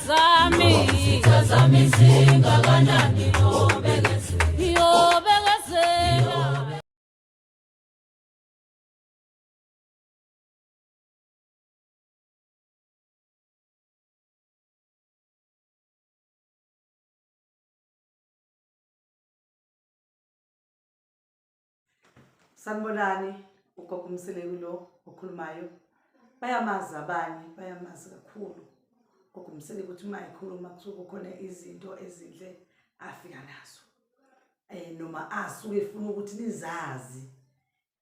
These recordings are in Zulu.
zami, izitha zami zingakanani, yobekezela, yobekezela. Sanibonani, ugogo uMseleku lo okhulumayo. Bayamazi abanye, bayamazi kakhulu. Gogo uMseleku uthi uma ekhuluma kusuke kukhona izinto ezinhle afika nazo. Noma asuke efuna ukuthi nizazi.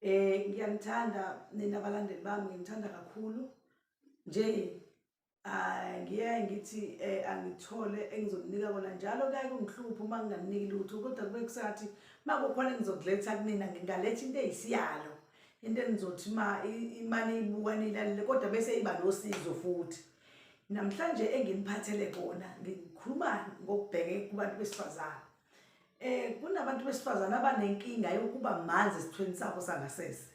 Ngiyanithanda nina abalandeli bami, nginithanda kakhulu. Nje ngiyaye ngithi angithole engizoninika kona njalo, kuyaye kungihluphe uma nginganiniki lutho, kodwa kube kusathi uma kukhona engizokuletha kunina, ngingaletha into eyisiyalo, into enizothi uma imane ibuka niyilalele, kodwa bese iba nosizo futhi. Namhlanje enginiphathele kona, ngikhuluma ngokubheke kubantu besifazane. Kunabantu besifazane abanenkinga yokuba manzi esithweni sabo sangasese.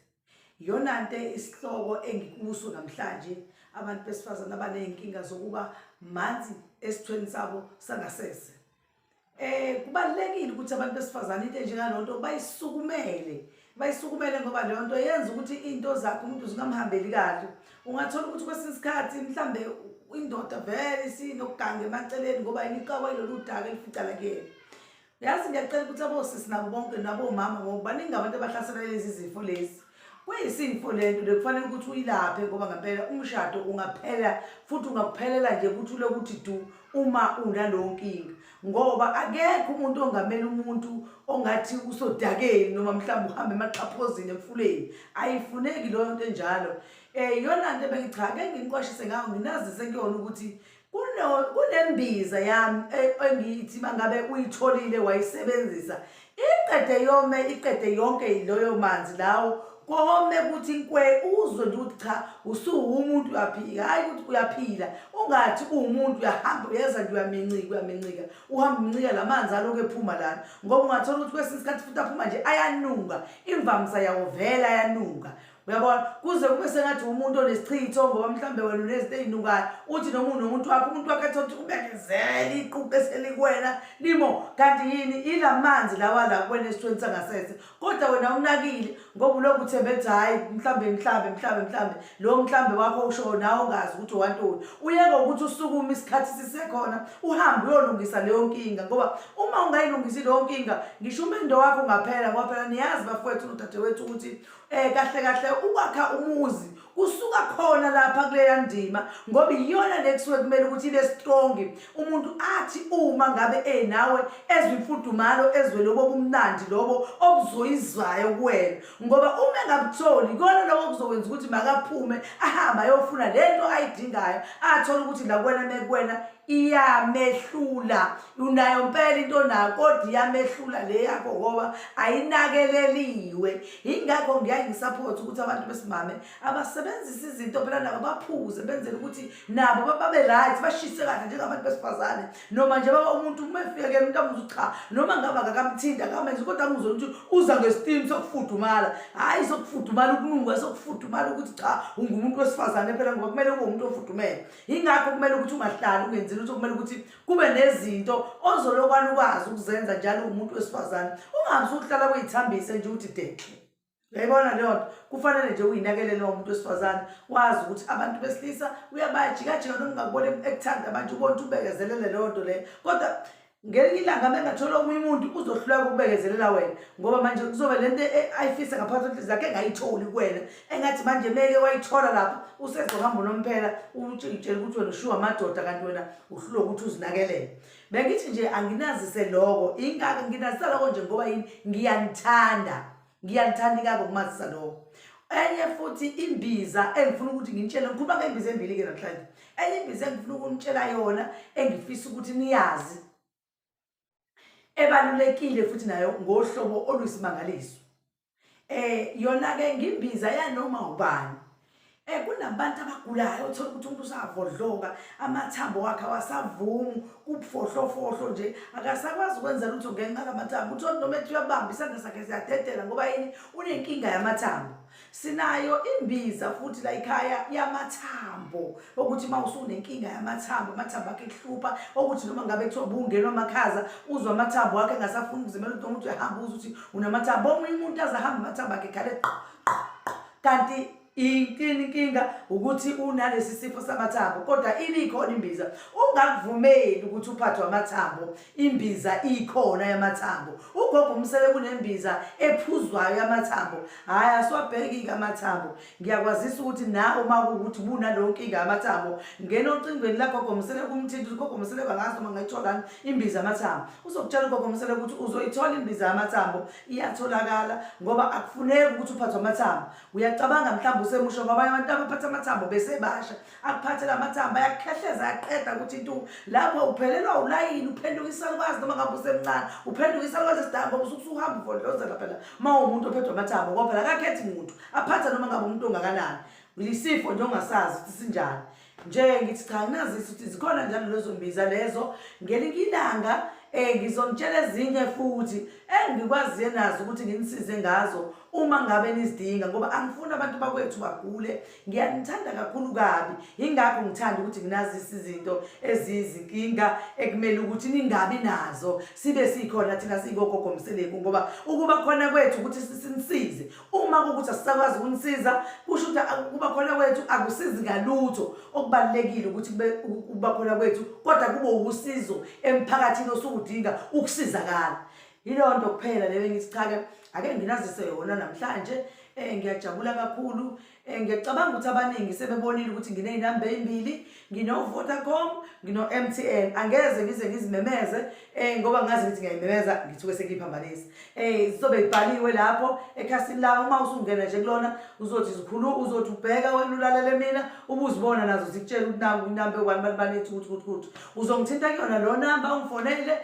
Iyona nto isihloko engikuso namhlanje, abantu besifazane abaney'nkinga zokuba manzi esithweni sabo sangasese. Kubalulekile ukuthi abantu besifazane into enjengaleyo nto bayisukumele, bayisukumele ngoba leyo nto yenza ukuthi iy'nto zakhe umuntu zingamhambeli kahle. Ungathola ukuthi kwesinye isikhathi mhlambe indoda vele isinokuganga emaceleni ngoba yena ixakwa yilolu daka elifica la kuyena. Yazi ngiyacela ukuthi abosisi nabo bonke nabomama, ngoba baningi abantu abahlaselwa lezi zifo lezi. Kuyisifo lento le, kufanele ukuthi uyilaphe ngoba ngempela umshado ungaphela futhi ungakuphelela nje ukuthi ulokuthi du uma unaleyo nkinga, ngoba akekho umuntu ongamela umuntu ongathi usodakeni noma mhlawumbe uhamba emaxhaphozini emfuleni. Ayifuneki leyo nto enjalo. Iyona nto ebengicha ake nginiqwashise ngayo, nginazise kuyona ukuthi kunembiza yami engiyithi mangabe uyitholile wayisebenzisa, iqede yome, iqede yonke loyo manzi lawo, kome kuthi nkwe, uzwe nje ukuthi cha, usuwumuntu uyaphila. Hhayi ukuthi uyaphila, ungathi uwumuntu uyahamba uyeza nje uyamincika, uyamincika, uhamba umncika la manzi alokhu ephuma lana, ngoba ungathola ukuthi kwesinye isikhathi futhi aphuma nje ayanuka, imvamisa yawo vele ayanuka. Uyabona, kuze kube sengathi umuntu onesichitho, ngoba mhlambe wena unezinto ey'nukayo, uthi noma unomuntu wakho, umuntu wakho athi ukuthi ubekezele iquphe eselikwena limo, kanti yini ila manzi lawa la kuwena esithweni sangasese, kodwa wena unakile ngoba ulokhu uthembe ukuthi hhayi mhlambe mhlambe mhlambe mhlambe lo mhlambe wakho ushoyo nawe ungazi ukuthi owantoni. Uyeke ukuthi usukume isikhathi sisekhona, uhambe uyolungisa leyo nkinga, ngoba uma ungayilungisi leyo nkinga ngisho umendo wakho ungaphela, ngoba phela niyazi bafowethu nodadewethu ukuthi kahle kahle ukwakha umuzi kusuka khona lapha kuleya ndima, ngoba iyona le kusuke kumele ukuthi ibe strong. Umuntu athi uma ngabe enawe ezwe imfudumalo, ezwe lobo bumnandi lobo obuzoyizwayo kuwena, ngoba uma engabutholi kona lokho kuzokwenza ukuthi makaphume ahambe ayofuna lento ayidingayo, athole ukuthi la kuwena mekuwena iyamehlula. Unayo mpela into onayo, kodwa iyamehlula le yakho ngoba ayinakeleliwe. Yingakho ngiyaye ngisaphote ukuthi abantu besimame abasebenzise izinto phela nabo baphuze, benzele ukuthi nabo babe right, bashise kahle njengabantu besifazane. Noma nje baba umuntu uma efika kuyena umuntu amuzwe cha, noma ngabe akakamthinti akamenzi, kodwa amuzwe ukuthi uza ngesitimu sokufudumala. Hhayi sokufudumala ukunuka, sokufudumala ukuthi cha, ungumuntu wesifazane phela, ngoba kumele ube umuntu ofudumele. Yingakho kumele ukuthi ungahlali ungenzi lutho, kumele ukuthi kube nezinto ozolokwana ukwazi ukuzenza njalo umuntu wesifazane, ungabi usuhlala kuyithambise nje ukuthi dehle. Uyayibona leyo nto, kufanele nje uyinakelele umuntu wesifazane, wazi ukuthi abantu besilisa uyabayajikajika noma ungakubona ekuthanda manje, ubone ukuthi ubekezelele leyo nto leyo, kodwa ngelinye ilanga mengathola omunye umuntu uzohluleka ukubekezelela wena, ngoba manje kuzobe lento ayifisa ngaphakathi kwenhliziyo yakhe engayitholi kuwena, engathi manje meke wayithola lapha usezohamba unomphela, utshele ukuthi wena ushiwa amadoda kanti wena uhlulwe ukuthi uzinakelele. Bengithi nje anginazise lokho, ingakho nginazisa lokho nje ngoba yini, ngiyanithanda, ngiyanithanda, ingakho ngimazisa lokho. Enye futhi imbiza engifuna ukuthi nginitshele, ngikhuluma ngembiza embili-ke namhlanje. Enye imbiza engifuna ukunitshela yona, engifisa ukuthi niyazi, ebalulekile futhi nayo ngohlobo oluyisimangaliso. Yona-ke ngimbiza yanoma ubani. Kunabantu abagulayo othola ukuthi umuntu usavodloka, amathambo wakhe awasavumi, kubufohlofohlo nje, akasakwazi ukwenza lutho ngenxa kamathambo. Uthole noma ethi uyabamba isandla sakhe siyadedela, ngoba yini, unenkinga yamathambo. Sinayo imbiza futhi la ekhaya yamathambo ukuthi uma usunenkinga yamathambo, amathambo akhe ekuhlupha, ukuthi noma ngabe kuthiwa bungenwa amakhaza, uzwa amathambo akhe engasafuni ukuzimela, ukuthi noma uthi uyahamba uzwe ukuthi unamathambo. Omunye umuntu aze ahambe amathambo akhe ekhale qo qo qo, kanti inkinga inkinga ukuthi unalesi sifo samathambo, kodwa ibikhona imbiza. Ungakuvumeli ukuthi uphathwe amathambo, imbiza ikhona yamathambo. Ugogo uMsele kunembiza ephuzwayo yamathambo. Hhayi, asiwabheki-ke amathambo. Ngiyakwazisa ukuthi nawe uma kuwukuthi ubunaleyo nkinga yamathambo, ngena ocingweni lagogo Mseleku umthinte ukuthi gogo Mseleku angazi noma ngayitholani imbiza yamathambo. Uzokutshela ugogo Mseleku ukuthi uzoyithola imbiza yamathambo, iyatholakala ngoba akufuneki ukuthi uphathwe amathambo. Uyacabanga mhlawumbe usemusha ngoba abanye abantu abaphatha amathambo besebasha, akuphathe la mathambo ayakukhehleza ayaqeda ukuthi into lapho uphelelwa ulayini, uphenduka isalukazi noma ngabe usemncane, uphenduka isalukazi esidala ngoba usuke usuhamba uvondlozela phela uma uwumuntu ophethwe amathambo, ngoba phela akakhethi muntu, aphatha noma ngabe umuntu ongakanani. Yisifo nje ongasazi ukuthi sinjani. Nje ngithi cha, nginazise ukuthi zikhona njalo lezo mbiza lezo. Ngelinye ilanga ngizonitshela ezinye futhi engikwaziyo nazo ukuthi nginisize ngazo uma ngabe nizidinga, ngoba angifuni abantu bakwethu bagule. Ngiyanithanda kakhulu kabi, yingakho ngithanda ukuthi nginazise izinto eziyizinkinga ekumele ukuthi ningabi nazo, sibe sikhona thina singogogo Mseleku, ngoba ukuba khona kwethu ukuthi sinisize. Uma kuwukuthi asisakwazi ukunisiza, kusho ukuthi ukuba khona kwethu akusizi ngalutho. Okubalulekile ukuthi kube ukuba khona kwethu, kodwa kube usizo emphakathini osuke udinga ukusizakala. Yileyo nto kuphela leyo engithi cha-ke ake nginazise yona namhlanje. Ngiyajabula kakhulu. Ngiyacabanga ukuthi abaningi sebebonile ukuthi nginey'namba ey'mbili, ngino-Vodacom, ngino-M_T_N. Angeze ngize ngizimemeze ngoba ngazi ngithi ngiyayimemeza ngithuke sengiyiphambanisa. Zizobe zibhaliwe lapho ekhasini lami, uma usungena nje kulona uzothi zikhulu, uzothi ubheka wena ulalele mina, ubuzibona nazo zikutshela ukuthi nangu inamba ewu-one bani bani ethi ukuthi ukuthi ukuthi. Uzongithinta kuyona leyo namba ungifonele,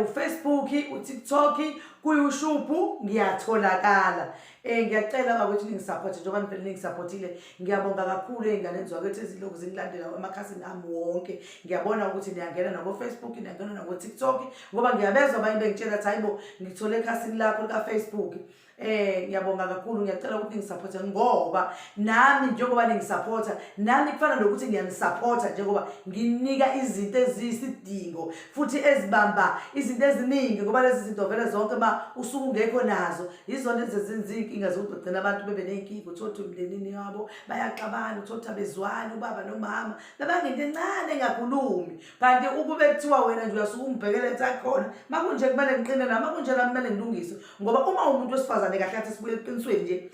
uFacebook, uTikTok, kuYouTube ngiyatholakala. Ngiyacela bakwethu ningisapothe njengoba nivele ningisapotile. Ngiyabonga kakhulu ey'nganeni zakwethu ezilokhu zingilandela emakhasini ami wonke. Ngiyabona ukuthi niyangena nako-Facebook, niyangena nako-TikTok, ngoba ngiyabezwa abanye bengitshela ukuthi hayibo ngithole ekhasini lakho lika-Facebook. Ngiyabonga kakhulu, ngiyacela ukuthi ningisapothe ngoba nami njengoba ningisapotha, nami kufana nokuthi ngiyanisapotha njengoba nginika izinto eziyisidingo futhi ezibamba izinto eziningi, ngoba lezi zinto vele zonke ma usuke ungekho nazo yizona ezenza iy'nkinga zokuthi bagcina abantu bebe ney'nkinga, uthole ukuthi emndenini wabo bayaxabana, uthole ukuthi abezwani ubaba nomama, bebanga into encane engakhulumi. Kanti ukube kuthiwa wena nje uyasuke ungibhekele ethi akhona, makunje kumele ngiqine la, makunje la kumele ngilungise. Ngoba uma uwumuntu wesifazane kahle kahle sibuye eqinisweni nje,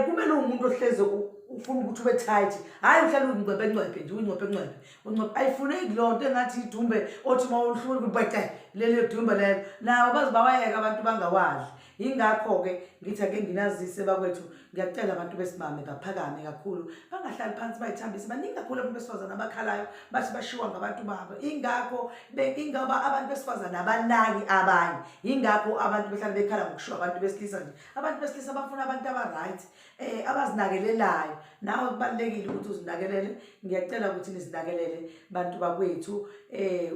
kumele uwumuntu ohlezi ufuna ukuthi ube tight, hhayi uhlale uyingcwephe ncwephe nje, uyingcwephe ncwephe. Ungcwephe ayifuneki leyo nto engathi idumbe othi uma uhlula kubhece leli dumbe lelo. Nawo baze bawayeka abantu bangawadli. Yingakho-ke ngithi ake nginazise bakwethu, ngiyacela abantu besimame baphakame kakhulu, bangahlali phansi bayithambise. Baningi kakhulu abantu besifazane abakhalayo bathi bashiwa ngabantu babo. Ingakho ingoba abantu besifazane abanaki abanye, yingakho abantu behlale bekhala ngokushiwa abantu besilisa nje. Abantu besilisa bafuna abantu aba-right, abazinakelelayo. Nawe kubalulekile ukuthi uzinakelele. Ngiyacela ukuthi nizinakelele bantu bakwethu.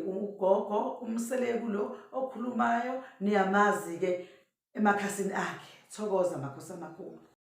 Ugogo uMseleku lo okhulumayo niyamazi-ke emakhasini akhe. Thokoza makhosi amakhulu.